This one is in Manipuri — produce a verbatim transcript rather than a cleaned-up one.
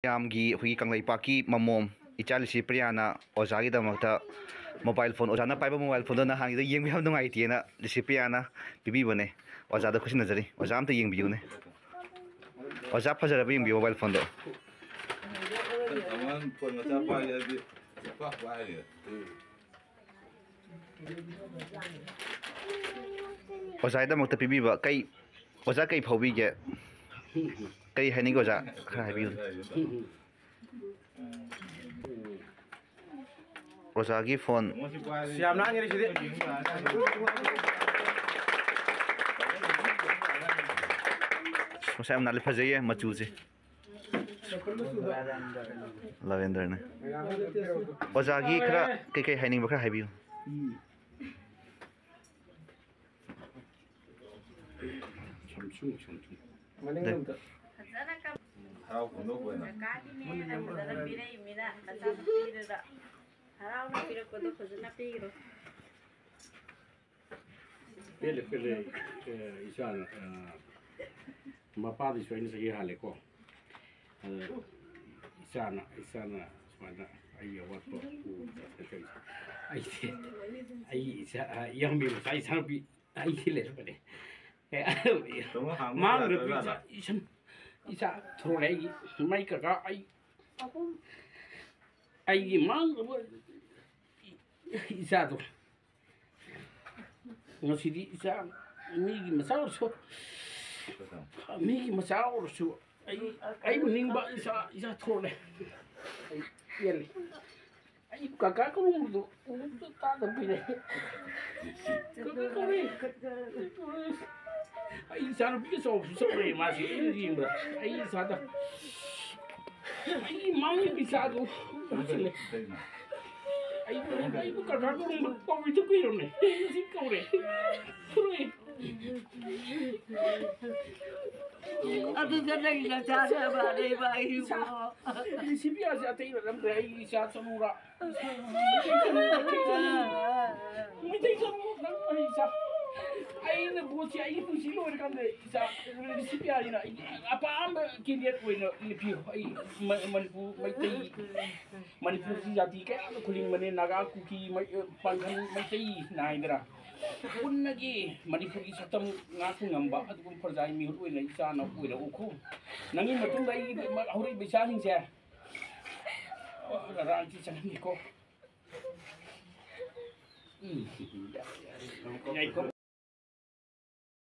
ꯃꯌꯥꯝꯒꯤ, ꯑꯩꯈꯣꯏꯒꯤ ꯀꯪꯂꯩꯄꯥꯛꯀꯤ ꯃꯃꯣꯝ ꯏꯆꯥ ꯂꯤꯁꯤꯄ꯭ꯔꯤꯌꯥꯅ ꯑꯣꯖꯥꯒꯤꯗꯃꯛꯇ mobile phone, ꯑꯣꯖꯥꯅ ꯄꯥꯏꯕ mobile phoneꯗꯣ ꯅꯍꯥꯟꯒꯤꯗꯣ ꯌꯦꯡꯕ ꯌꯥꯝ ꯅꯨꯡꯉꯥꯏꯇꯦꯅ ꯂꯤꯁꯤꯄ꯭ꯔꯤꯌꯥꯅ ꯄꯤꯕꯤꯕꯅꯦ꯫ ꯑꯣꯖꯥꯗ ꯈꯨꯠꯁꯤꯟꯅꯖꯔꯤ꯫ ꯑꯣꯖꯥ ꯑꯝꯇ ꯌꯦꯡꯕꯤꯌꯨꯅꯦ꯫ ꯑꯣꯖꯥ, ꯐꯖꯔꯕ ꯌꯦꯡꯕꯤꯌꯨ mobile phoneꯗꯣ꯫ ꯑꯉꯥꯡ phone ꯃꯆꯥ ꯄꯥꯏꯔꯗꯤ ꯄꯥꯛ ꯄꯥꯏꯔꯦ꯫ ꯑꯣꯖꯥꯒꯤꯗꯃꯛꯇ ꯄꯤꯕꯤꯕ ꯀꯩ, ꯑꯣꯖꯥ ꯀꯩ ꯐꯥꯎꯕꯤꯒꯦ? ꯀꯩ ꯍꯥꯏꯅꯤꯡꯒꯦ ꯑꯣꯖꯥ? ꯈꯔ ꯍꯥꯏꯕꯤꯌꯨ꯫ ꯑꯣꯖꯥꯒꯤ phone꯫ ꯌꯥꯝ ꯂꯥꯡꯉꯦ ꯁꯤꯗꯤ꯫ ꯃꯁꯥ ꯌꯥꯝ ꯅꯥꯜꯂꯦ, ꯐꯖꯩꯌꯦ ꯃꯆꯨꯁꯦ꯫ ꯂꯥꯚꯦꯟꯗꯔꯅꯦ꯫ ꯑꯣꯖꯥꯒꯤ ꯈꯔ ꯀꯩꯀꯩ ꯍꯥꯏꯅꯤꯡꯕ ꯈꯔ ꯍꯥꯏꯕꯤꯌꯨ꯫ Samsung, Samsung. ꯃꯅꯤꯡ ꯂꯣꯝꯗ꯫ ꯐꯖꯅ ꯀꯞ-, ꯍꯔꯥꯎ ꯐꯣꯡꯗꯣꯛꯄ ꯑꯣꯏꯅ꯫ ꯀꯀꯥꯒꯤꯅꯦꯅ ꯐꯖꯅ ꯄꯤꯔꯛꯏꯃꯤꯅ ꯅꯆꯥꯅꯨꯄꯤꯗꯨꯗ ꯍꯔꯥꯎꯅ ꯄꯤꯔꯛꯄꯗꯣ ꯐꯖꯅ ꯄꯤꯈ꯭ꯔꯣ꯫ ꯄꯦꯜꯂꯦ, ꯄꯦꯜꯂꯦ꯫ ꯑꯦ, ꯏꯆꯥꯅ, ꯑ, ꯃꯄꯥꯗꯩꯁꯨ ꯑꯩꯅ ꯆꯍꯤ ꯍꯥꯜꯂꯦꯀꯣ꯫ ꯑꯗ ꯏꯆꯥꯅ, ꯏꯆꯥꯅ ꯁꯨꯃꯥꯏꯅ ꯑꯩꯒꯤ ꯑꯋꯥꯠꯄ ꯎꯕꯗ ꯀꯩ-, ꯑꯩꯗꯤ, ꯑꯩ ꯏꯆꯥ, ꯑ, ꯏꯌꯥꯝꯕꯤ ꯃꯆꯥ ꯏꯆꯥꯅꯨꯄꯤ ꯑꯩꯒꯤ ꯂꯩꯔꯛꯄꯅꯦ꯫ ꯑꯦ, ꯇꯥꯃꯣ, ꯍꯥꯡꯕ ꯃꯥꯡꯈ꯭ꯔꯕ ꯌꯥꯗ꯭ꯔꯖꯥꯠꯂꯣ? ꯏꯆꯥ, ꯏꯁꯝ, ꯏꯆꯥ ꯊꯣꯔꯛꯑꯦ ꯑꯩꯒꯤ꯫ ꯃꯥꯏ ꯀꯀꯥ ꯑꯩ, ꯑꯩꯒꯤ ꯃꯥꯡꯈ꯭ꯔꯕ ꯏꯆꯥꯗꯣ꯫ ꯉꯁꯤꯗꯤ ꯏꯆꯥ, ꯃꯤꯒꯤ ꯃꯆꯥ ꯑꯣꯏꯔꯁꯨ, ꯃꯤꯒꯤ ꯃꯆꯥ ꯑꯣꯏꯔꯁꯨ, ꯑꯩ, ꯑꯩꯕꯨ ꯅꯤꯡꯕ ꯏꯆꯥ, ꯏꯆꯥ ꯊꯣꯛꯂꯦ꯫ ꯑꯩ ꯄꯦꯜꯂꯦ꯫ ꯑꯩ ꯀꯀꯥ ꯀꯧꯔꯝꯕꯗꯣ ꯑꯃꯨꯛꯇ ꯇꯥꯗꯕ ꯀꯨꯏꯔꯦ꯫ ꯀꯀꯥ ꯀꯧꯔꯦ꯫ ꯑꯩ ꯏꯆꯥꯅꯨꯄꯤꯒ ꯆꯥꯎꯕꯁꯨ ꯆꯥꯎꯔꯦ ꯃꯥꯁꯦ꯫ ꯑꯩꯅ ꯌꯦꯡꯕꯗ ꯑꯩ ꯏꯆꯥꯗ ꯑꯩꯒꯤ ꯃꯥꯡꯒꯤ ꯄꯤꯁꯥꯗꯣ ꯎꯁꯤꯜꯂꯦ꯫ ꯑꯩꯕꯨ, ꯑꯩꯕꯨ ꯀꯀꯥ ꯀꯧꯔꯝꯕ ꯀꯧꯔꯤꯗꯨ ꯀꯨꯏꯔꯝꯃꯦ꯫ ꯉꯁꯤ ꯀꯧꯔꯦ꯫ ꯊꯣꯔꯛꯑꯦ꯫ ꯑꯗꯨꯗ ꯅꯪꯒꯤ ꯅꯆꯥꯁꯦ ꯃꯥꯟꯅꯩꯕ ꯑꯩꯕꯨ꯫ ꯂꯤꯁꯤꯕꯤꯌꯥꯁꯦ ꯑꯇꯩ ꯅꯠꯂꯝꯗ꯭ꯔꯦ꯫ ꯑꯩꯒꯤ ꯏꯆꯥ ꯆꯅꯨꯔꯥ꯫ ꯃꯩꯇꯩ ꯆꯅꯨ ꯅꯪ ꯑꯩ ꯏꯆꯥ꯫ ꯑꯩꯅ ꯚꯣꯠꯁꯦ ꯑꯩꯒꯤ ꯄꯨꯟꯁꯤ ꯂꯣꯏꯔꯀꯥꯟꯗ ꯏꯆꯥ ꯁꯤ ꯄꯤ ꯑꯥꯔꯁꯤꯅ ꯑꯩꯒꯤ ꯑꯄꯥꯝꯕ ꯀꯦꯟꯗꯤꯗꯦꯠ ꯑꯣꯏꯅ ꯂꯦꯞꯄꯤꯌꯨ꯫ ꯑꯩ ꯃ-, ꯃꯅꯤꯄꯨꯔ ꯃꯩꯇꯩ, ꯃꯅꯤꯄꯨꯔꯒꯤ ꯖꯥꯇꯤ ꯀꯌꯥ ꯑꯃ ꯈꯨꯂꯤꯡꯕꯅꯦ, ꯅꯥꯒꯥ, ꯀꯨꯀꯤ, ꯃꯩ-, ꯄꯥꯡꯒꯜ, ꯃꯩꯇꯩ ꯅꯥꯏꯗꯅ꯫ ꯄꯨꯟꯅꯒꯤ ꯃꯅꯤꯄꯨꯔꯒꯤ ꯁꯛꯇꯝ ꯉꯥꯛꯄ ꯉꯝꯕ ꯑꯗꯨꯒꯨꯝꯕ ꯄ꯭ꯔꯖꯥꯒꯤ ꯃꯤꯍꯨꯠ ꯑꯣꯏꯅ ꯏꯆꯥꯅ ꯑꯣꯏꯔꯛꯎꯀꯣ꯫ ꯅꯪꯒꯤ ꯃꯇꯨꯡꯗ ꯑꯩꯒꯤ ꯍꯧꯔꯛꯏꯕ ꯏꯆꯥꯁꯤꯡꯁꯦ ꯔꯥꯖꯅꯤꯇꯤ ꯆꯪꯍꯟꯒꯦꯀꯣ꯫ ꯎꯝ꯫ ꯌꯥꯏꯀꯣ꯫